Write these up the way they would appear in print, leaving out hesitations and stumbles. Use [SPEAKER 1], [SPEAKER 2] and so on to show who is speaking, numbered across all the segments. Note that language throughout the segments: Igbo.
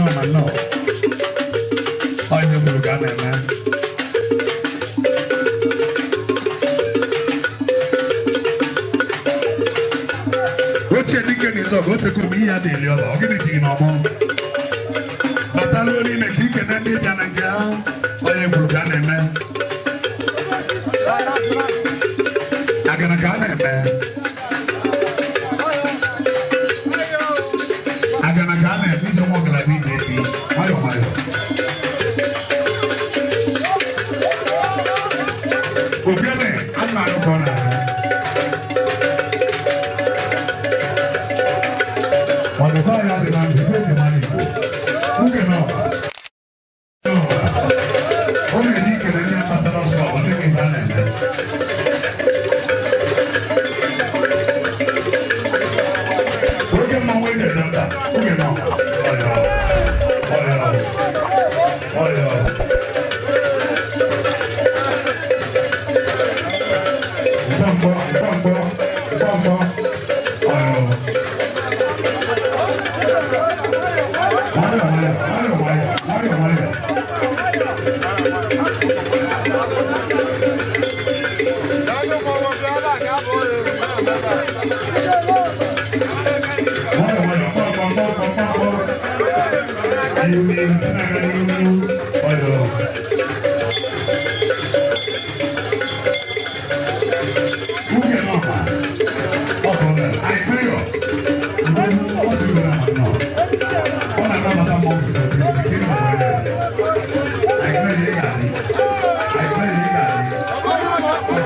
[SPEAKER 1] N'ọma nnọọ. Onye kwuru ka a na-eme. Ochie dike na ịzọgụ otekwu m ihe adịghị ọla ọ gịnị ji gị n'ọgbọ bataruo n'ime ka ikene ndị bịa na nke ha. Onye kwuru ka a na-eme. Agana ka a na-eme. Agana ka a na-eme ije nwa ọgaranya ije ebi nwayọọ nwayọọ. Ogene a na-arụ ka ọ na-arụ. Ọdụkọ ya dị na ndụ eji mara Igbo. Oge nọ. Ọ na-eji ikele ndị Ambassadors Club ndị ka a na-eme. Oge mmanwụ eji eje mba. Oge nọ. Ọyọ. Ọyọ. Ọyọ. Mkpọmkpọ, mkpọmkpọ, mkpọmkpọ. Ọyọ. Nwayọ nwayọ, nwayọ nwayọ, nwayọ nwayọ. Nwayọ nwayọ, mkpọmkpọ, mkpọmkpọ, mkpọmkpọ. N'ihu n'ihu, na-aga n'ihu n'ihu. Ọyọ. Nwunye nọọma. Ọ bụ na anyị kwere. Ọ dị na nọ. Ọ na-anabata mmọnwụ si n'otu ebe. Anyị kwere ị ga-adị. Anyị kwere ị ga-adị.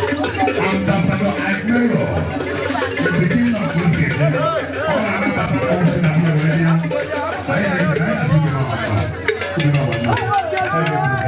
[SPEAKER 1] Ambassador Aguero, the beginning of music, ọ na-anabata mmọnwụ si na mmiri ya. Anyị na-ekele anyị na-asị gị n'ọma mma. Gị n'ọma mma.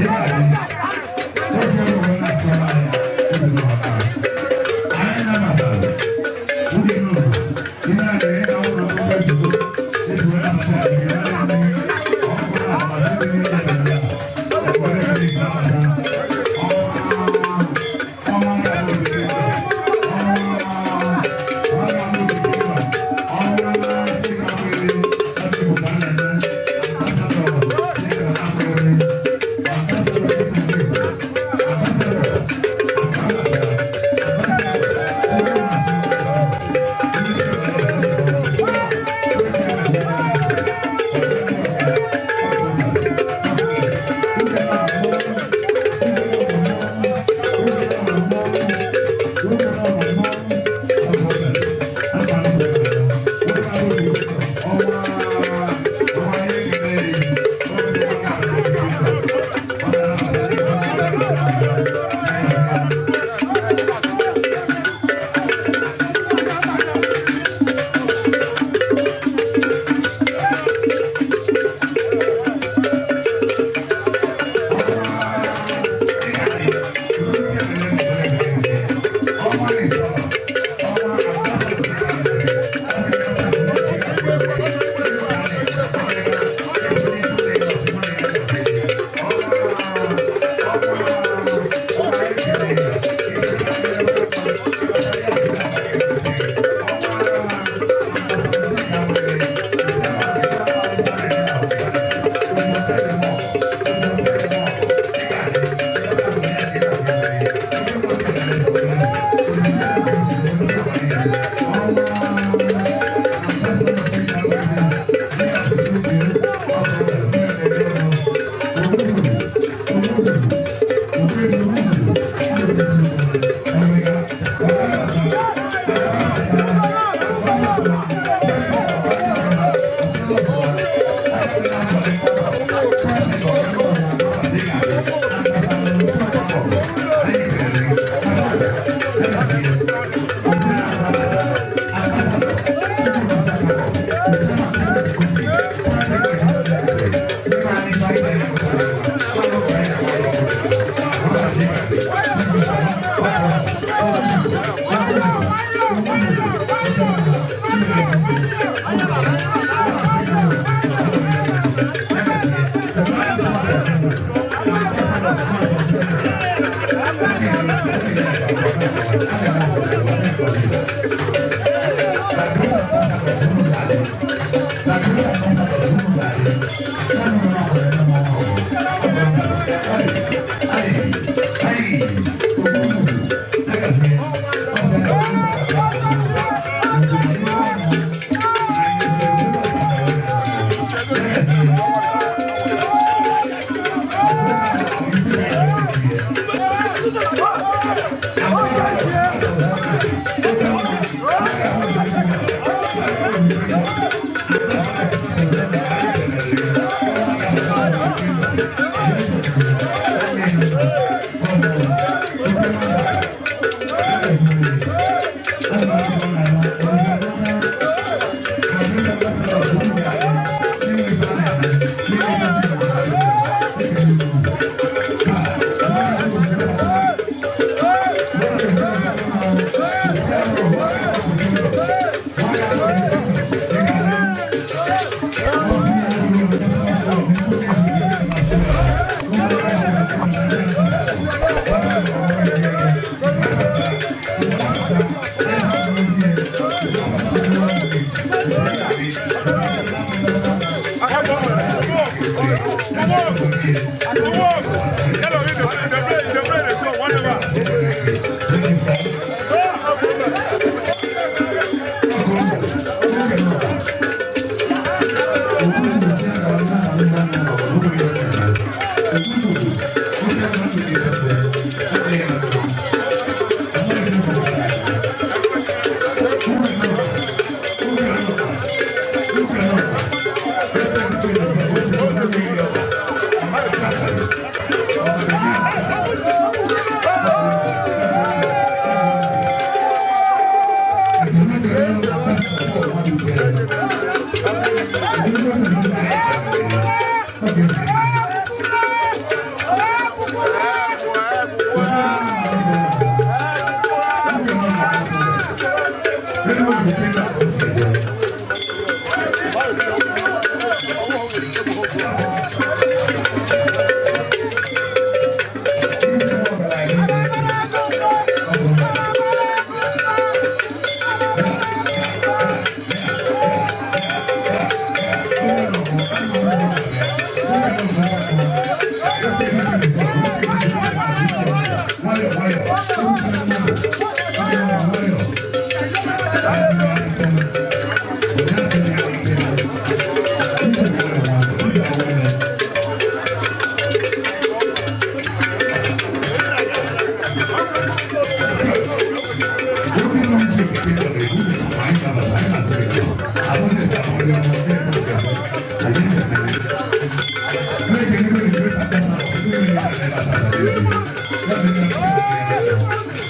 [SPEAKER 1] Yeah.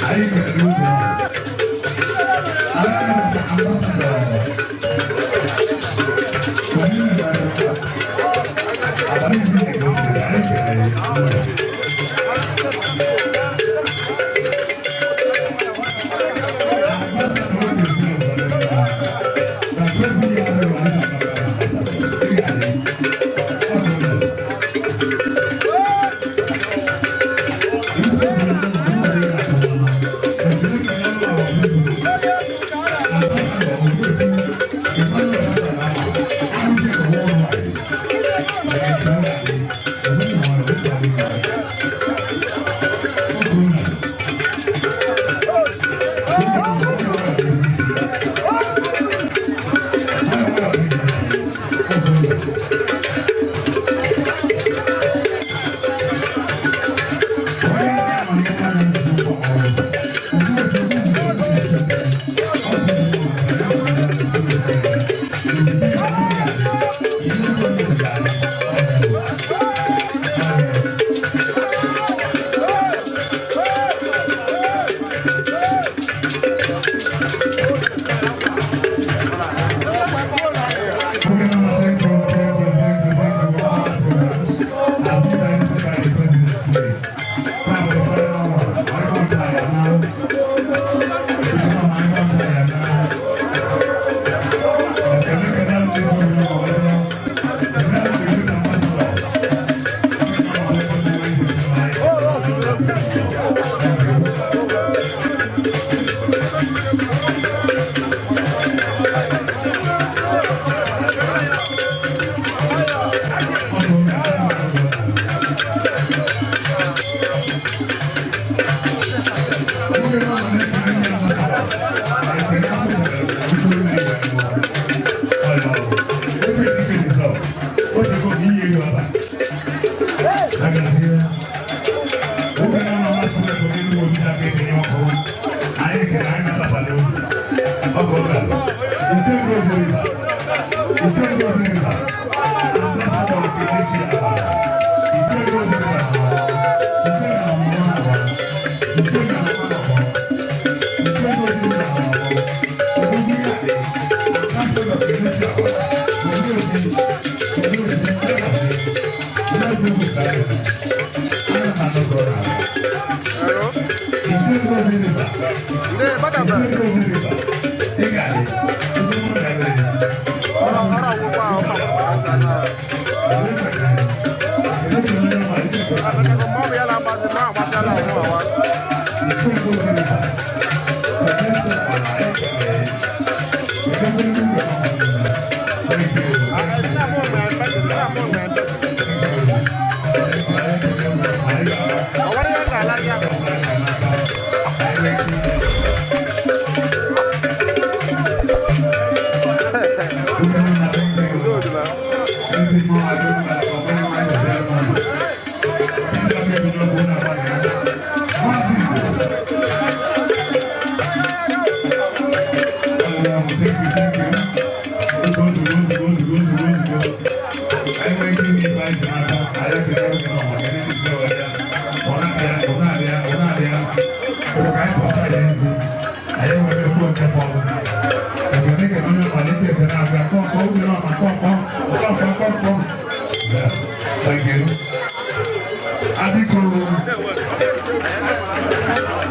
[SPEAKER 1] Anyị kelere oge ahụ.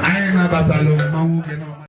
[SPEAKER 1] Anyị nabatara